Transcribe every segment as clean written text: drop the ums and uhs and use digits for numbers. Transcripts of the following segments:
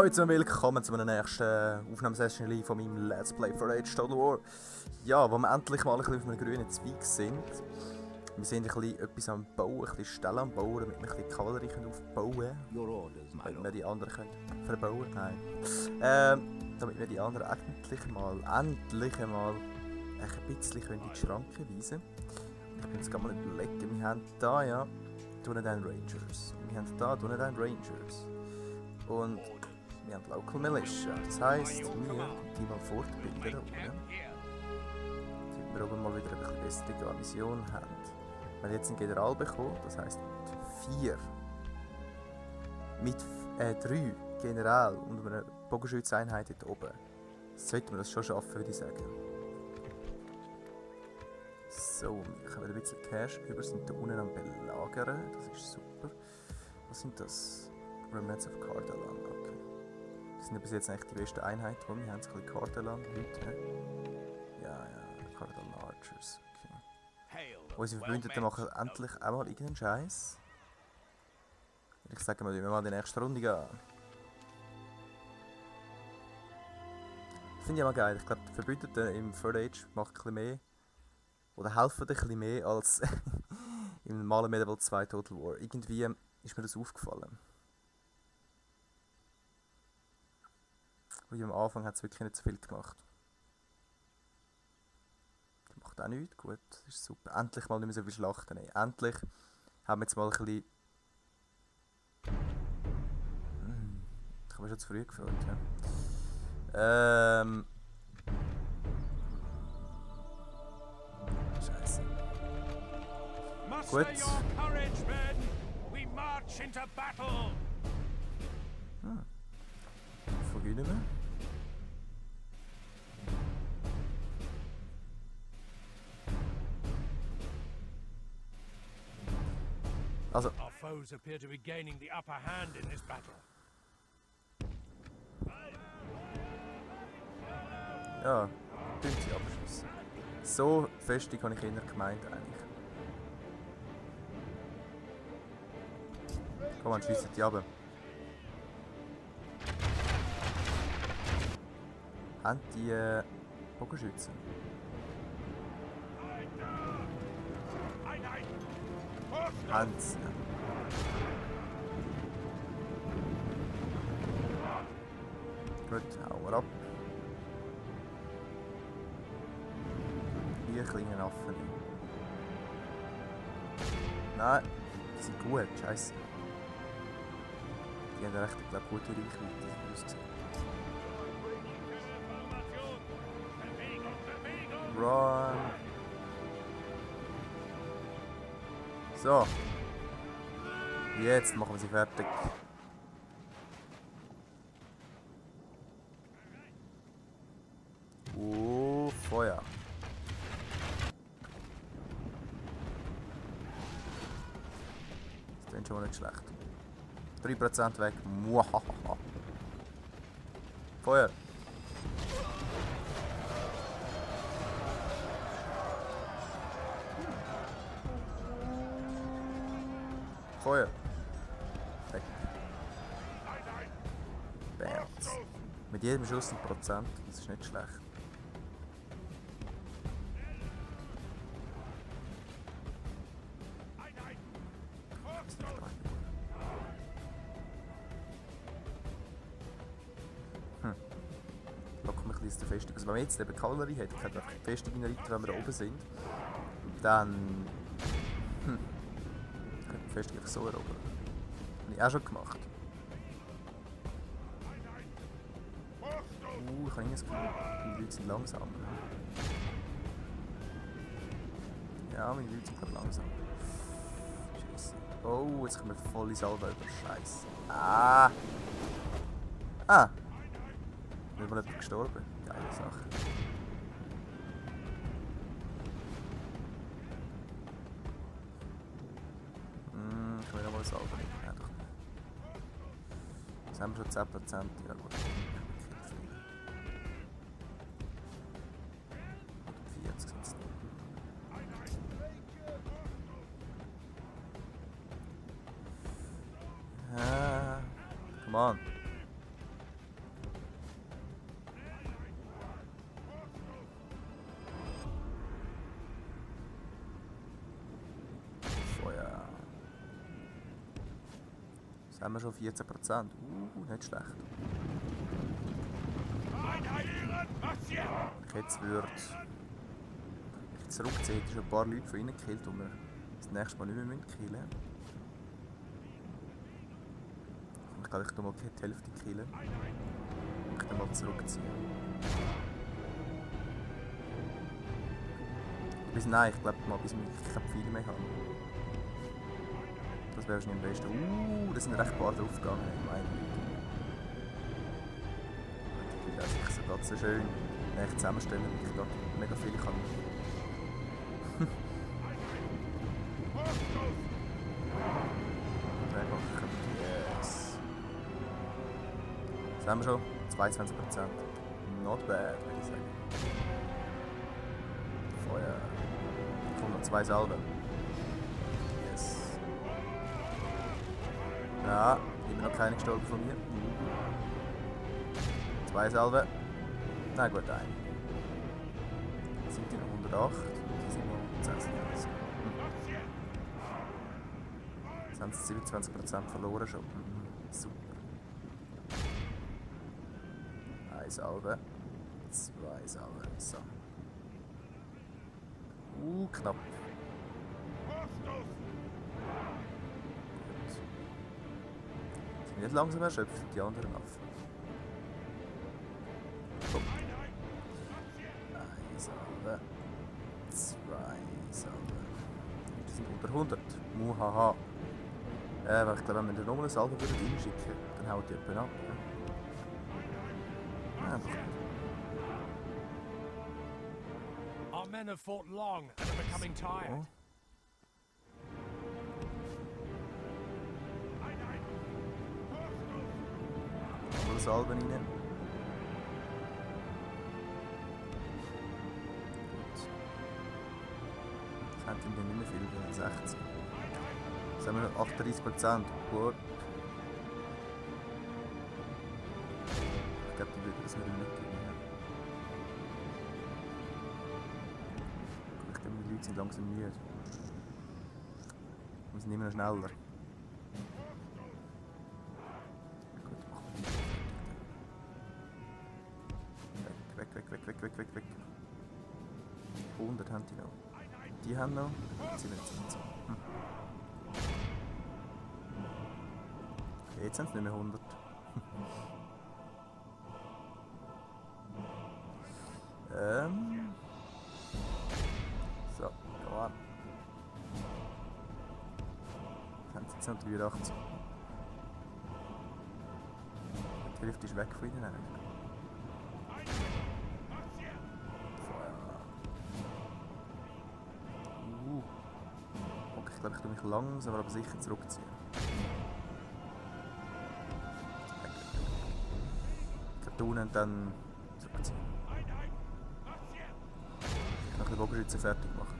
Leute und willkommen zu meiner nächsten Aufnahmesession von meinem Let's Play for Age Total War. Ja, wo wir endlich mal ein bisschen auf einem grünen Zweig sind. Wir sind ein bisschen etwas am Bauen, ein bisschen Stellen am Bauen, damit wir ein bisschen Kavallerie aufbauen können. Damit wir die anderen können verbauen. Nein. Damit wir die anderen endlich mal ein bisschen in die Schranke weisen. Ich bin jetzt gerade mal überlegen, wir haben da ja Dunedain Rangers. Wir haben da Dunedain Rangers. Und wir haben Local Militia. Das heisst, wir die mal fortbilden da unten. Damit wir oben mal wieder eine bisschen bessere Garnison haben. Wir haben jetzt einen General bekommen, das heisst mit 3 General und einer Bogenschützeinheit dort oben. Sollten wir das schon schaffen, würde ich sagen. So, wir haben ein bisschen Cash über, sind hier unten am Belagern, das ist super. Was sind das? Remnants of Cardalan, okay. Das sind ja bis jetzt eigentlich die beste Einheit, die wir haben. Ein bisschen Cardalan, Leute. Ja, Cardalan Archers, okay. Unsere Verbündeten machen endlich auch mal irgendeinen Scheiß. Ich sage mal, wir mal die nächste Runde gehen. Finde ich immer geil. Ich glaube, die Verbündeten im Third Age machen ein bisschen mehr. Oder helfen ein bisschen mehr als im normalen Medieval 2 Total War. Irgendwie ist mir das aufgefallen. Und am Anfang hat es wirklich nicht so viel gemacht. Das macht auch nichts, gut, das ist super. Endlich mal nicht mehr so viel Schlachten. Ey. Endlich haben wir jetzt mal ein bisschen... Das habe ich schon zu früh gefühlt, ja. Scheiße. Gut. Vergehen wir. Also. Our foes appear to be gaining the upper hand in this battle. Ja, sie abschießen. So festig habe ich eher gemeint eigentlich. Komm, man schießt die runter. Haben die Bogenschützen? Haben sie. Gut, hauen wir ab. Hier klingen Affen. Nein, die sind gut, scheiße. Die haben recht, ich glaube, gute Reichweite ausgesehen. Run! So. Jetzt machen wir sie fertig. Feuer. Das klingt schon mal nicht schlecht. 3% weg. Muahaha. Feuer. Feuer. Weg. Bounce. Mit jedem Schuss 1%. Das ist nicht schlecht. Der Festung. Also wenn man jetzt eben Kavallerie hat, kann man die Festung reiten, wenn wir da oben sind. Dann könnte man die Festung einfach so erobern. Habe ich auch schon gemacht. Ich habe das Gefühl, meine Leute sind langsam. Ja, meine Leute sind gerade langsam. Scheiße. Oh, jetzt kommen wir voll in Salve über. Scheiße. Ah! Bin mal nicht gestorben. Geile Sache. Ich will noch mal sauber nehmen. Ja, doch nicht. Jetzt haben wir schon 10%. Ja gut. 40 sind es. Come on. Jetzt haben wir schon 14%. Nicht schlecht. Wenn ich jetzt würde zurückziehen, hätte ich schon ein paar Leute von ihnen gekillt, die wir das nächste Mal nicht mehr killen müssen. Ich glaube, ich tue mal die Hälfte killen. Und ich dann mal zurückziehen. Nein, ich glaube mal, bis wir keine Pfeile mehr haben. Das wäre wahrscheinlich am besten. Da sind recht ein paar draufgegangen, meine Güte. Ich würde sich so ganz so schön zusammenstellen, weil ich gerade mega viel kann. Yes. Das haben wir schon. 22%. Not bad, würde ich sagen. Feuer. Kommen noch 2 Salben. Yes. Ja, immer noch keine gestorben von mir. 2 Salben. Na gut, eine. Sind die noch 108? Die sind noch 96. Jetzt haben sie 27% verloren schon. Super. 1 Salbe. 2 Salben. So. Knapp. Gut. Sind nicht langsam erschöpft, die anderen Affen. Komm. 1 Salbe. 2 Salbe. Die sind unter 100. Muhaha. Weil ich glaube, wenn wir nochmal eine Salbe reinschicken, dann haut die jemand ab. Ja, doch. Our men have fought long and are becoming tired. Nochmal Salben rein. Gut. Das haben wir nicht mehr viel, 60. Jetzt haben wir noch 38%. Gut. Ich glaube, die würden das nicht mitgeben. Ich glaube, die Leute sind langsam müde. Wir sind immer noch schneller. Gut, machen wir weg. 100 haben die noch. Die haben noch. Die sind jetzt so. Okay, jetzt sind es nicht mehr 100. So, go on. Jetzt sind es 83. Die Hälfte ist weg von ihnen eigentlich. Okay, ich glaube, ich tue mich langsam, aber sicher zurückziehen. Ich glaube, tun und dann zurückziehen. Noch ein bisschen Bogenschützen fertig machen.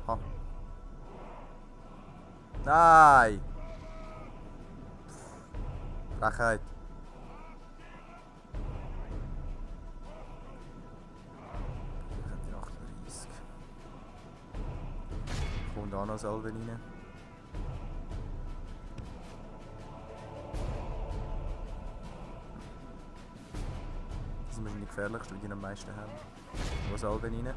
Ha. Nein! Frechheit. Die 38. Kommt da noch Salve rein. Die sind wahrscheinlich gefährlichst, weil die am meisten haben. Wo Salve rein.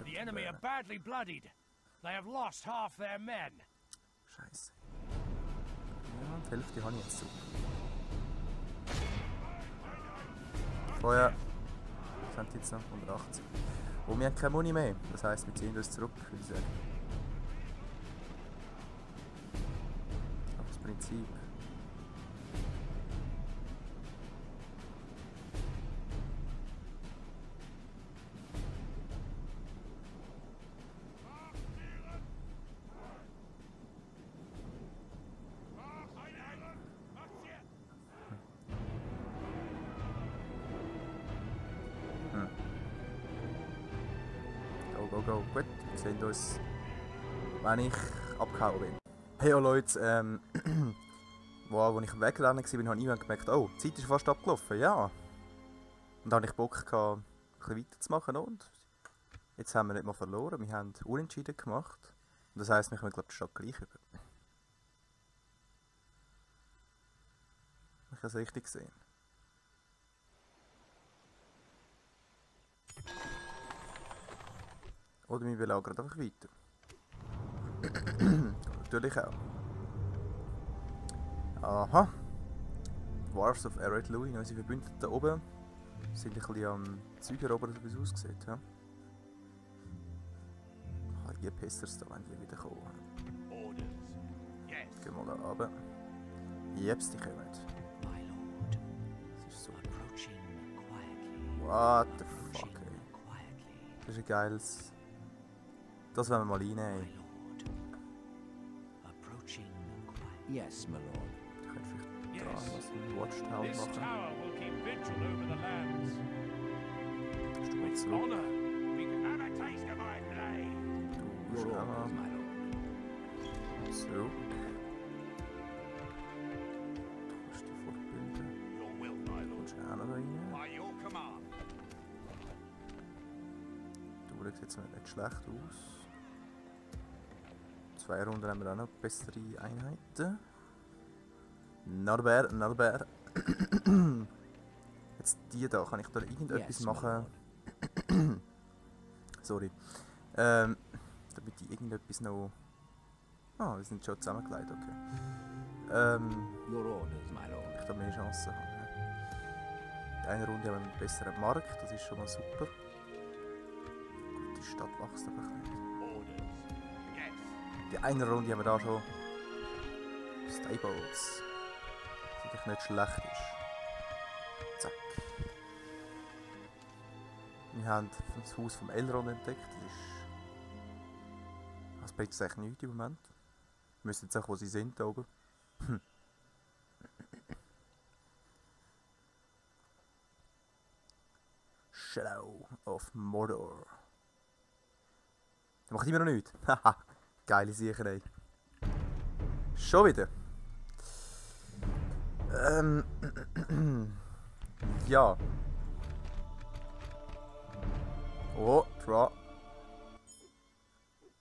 The enemy are badly bloodied. They have lost half their men. Scheiße. Ja, die Hälfte habe ich jetzt so. Feuer. Das sind jetzt noch 180. Und wir haben keine Muni mehr. Das heisst, wir ziehen uns zurück, würde ich sagen. Aber das Prinzip. Go. Gut, wir sehen uns, wenn ich abgehauen bin. Hey Leute, als ich am Wegrennen war, habe ich irgendwann gemerkt, oh, die Zeit ist fast abgelaufen, ja. Und dann hatte ich Bock, bisschen weiterzumachen. Und jetzt haben wir nicht mal verloren, wir haben unentschieden gemacht. Und das heisst, wir können glaube ich die Stadt gleich über. Ich habe es richtig gesehen. Oder wir belagern einfach weiter. Natürlich auch. Aha. Wars of Ered Louis, unsere Verbündeten da oben, sind ein bisschen am Zeug erobern, wie es aussieht. Ja? Die Pissers da, wenn die wieder kommen. Gehen wir da runter. Jeps, die kommen. Das ist so. What the fuck, ey. Das ist ein geiles... Das wollen wir mal reinnehmen. Yes, my lord. Ich könnte vielleicht da was im Watchtower This machen. tower will keep vigil over the lands. Bist du mal With zurück? honor, we can have a taste of my blade. Du Your bist auch orders, mal my lord. zurück. Du kannst dich fortbilden. Your will, my Du lord. kommst auch noch da rein. By your command. Du sieht jetzt nicht schlecht aus. 2 Runden haben wir auch noch bessere Einheiten. Not bad, not bad. Jetzt die da, kann ich da irgendetwas Yes, my machen? lord. Sorry. Damit die irgendetwas noch... Ah, wir sind schon zusammengelegt, okay. Your orders, my lord. Ich da mehr Chancen haben. Ja. In einer Runde haben wir einen besseren Markt, das ist schon mal super. Gut, die Stadt wächst einfach nicht. Orders. Yes. Die eine Runde haben wir da schon Stables. Was natürlich nicht schlecht ist. Zack. Wir haben das Haus vom Elrond entdeckt. Das bringt uns eigentlich nichts im Moment. Wir wissen jetzt auch, wo sie sind da oben. Shadow of Mordor. Das macht immer noch nichts. Haha, geile Sicherheit. Schon wieder. Ja. Oh, Draw.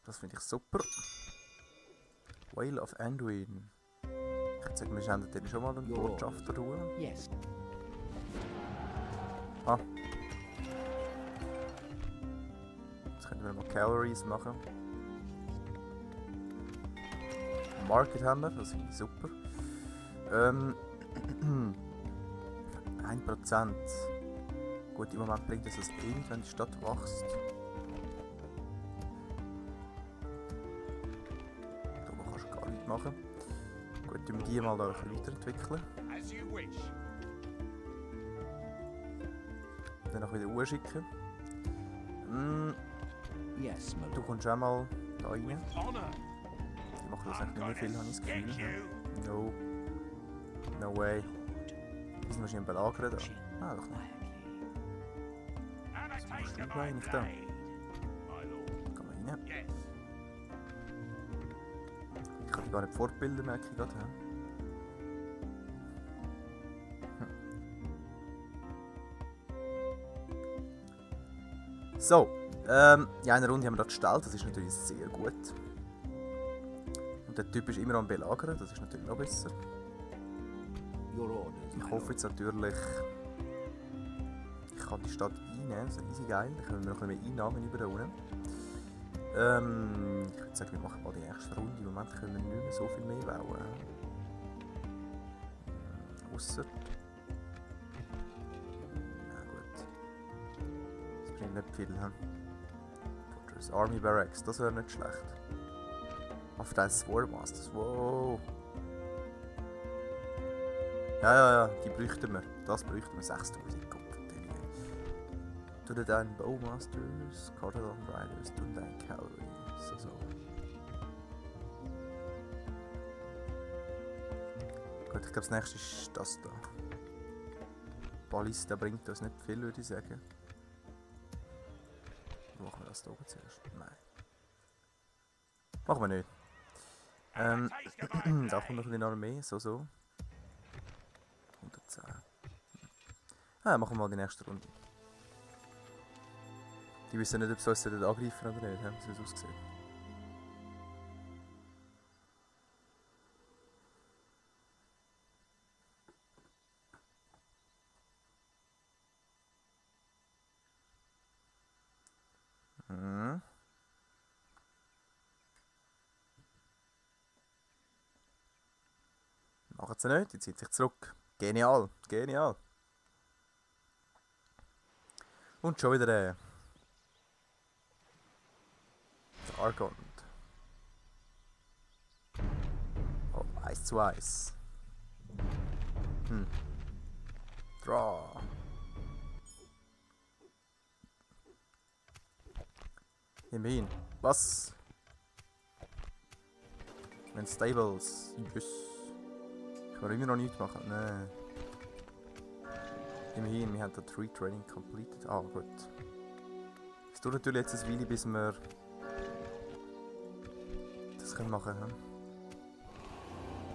Das finde ich super. Whale of Anduin. Ich würde sagen, wir senden den schon mal einen Ja. Botschafter holen. Yes. Ah. Jetzt können wir mal Calories machen. Market haben wir, das finde ich super. 1%. Gut, im Moment bringt es das eh nicht, wenn die Stadt wächst. Da kannst du gar nichts machen. Gut, wir die mal da ein bisschen weiterentwickeln. As you wish. Dann auch wieder urschicken. Yes, my Du lord. kommst auch mal da rein. With honor. Die machen das I'm eigentlich nicht mehr viel, habe ich das gonna Gefühl. get you. No. No way. Die sind wahrscheinlich belagert da. Ah, doch nicht. Have a taste of my Rein, ich da. blade. My lord. Gehen wir rein. Yes. Ich kann die gar nicht fortbilden, merke ich gerade. So, in einer Runde haben wir das gestellt, das ist natürlich sehr gut. Und der Typ ist immer am Belagern, das ist natürlich noch besser. Your orders, my Ich hoffe lord. jetzt natürlich, ich kann die Stadt einnehmen, das ist easy geil, dann können wir noch ein bisschen mehr Einnahmen über da unten. Ich würde sagen, wir machen mal die erste Runde, im Moment können wir nicht mehr so viel mehr bauen. Ausser... Ja gut. Das bringt nicht viel, hm? Fortress Army Barracks, das wäre nicht schlecht. Auf das Sword Masters, wow! Ja, die bräuchten wir. Das bräuchten wir 6000 Gott. Tu dir deinen Bowmasters, Cardalon Riders, tu deinen Cavalry. So. Gut, ich glaube das nächste ist das da. Ballista bringt uns nicht viel, würde ich sagen. Machen wir das da oben zuerst? Nein. Machen wir nicht. Have a taste of my Da kommt noch blade. eine Armee, so. 110. Ah, machen wir mal die nächste Runde. Die wissen nicht, ob sie uns angreifen oder nicht, wie es aussieht. Machen sie nicht, die zieht sich zurück. Genial, genial. Und schon wieder der Argond. Oh, 1:1. Draw. Immerhin. Was? Wenn Stables. Yes. Ich kann immer noch nichts machen. Nein. Immerhin, wir haben das Retraining completed. Ah, gut. Es dauert natürlich jetzt ein Weile, bis wir das können machen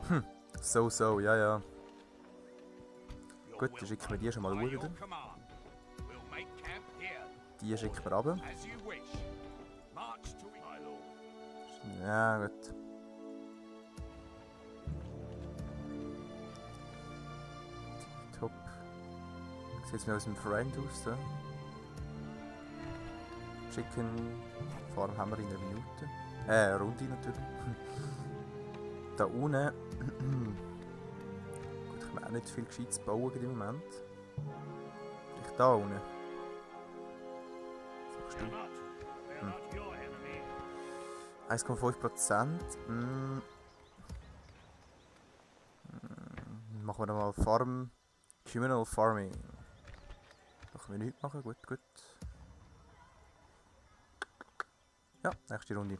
können. So, ja, ja. Gut, dann schicken wir die schon mal wieder. Die schicken wir runter. Ja, gut. Top. Wie sieht es mit unserem Freund aus? Da? Chicken Farm haben wir in einer Minute. Runde natürlich. Da unten. Gut, ich kann auch nicht viel Gescheites bauen im Moment. Vielleicht da unten. Sagst du? 1,5%. Machen wir dann mal Farm. Communal Farming. Da können wir nichts machen. Gut, gut. Ja, nächste Runde.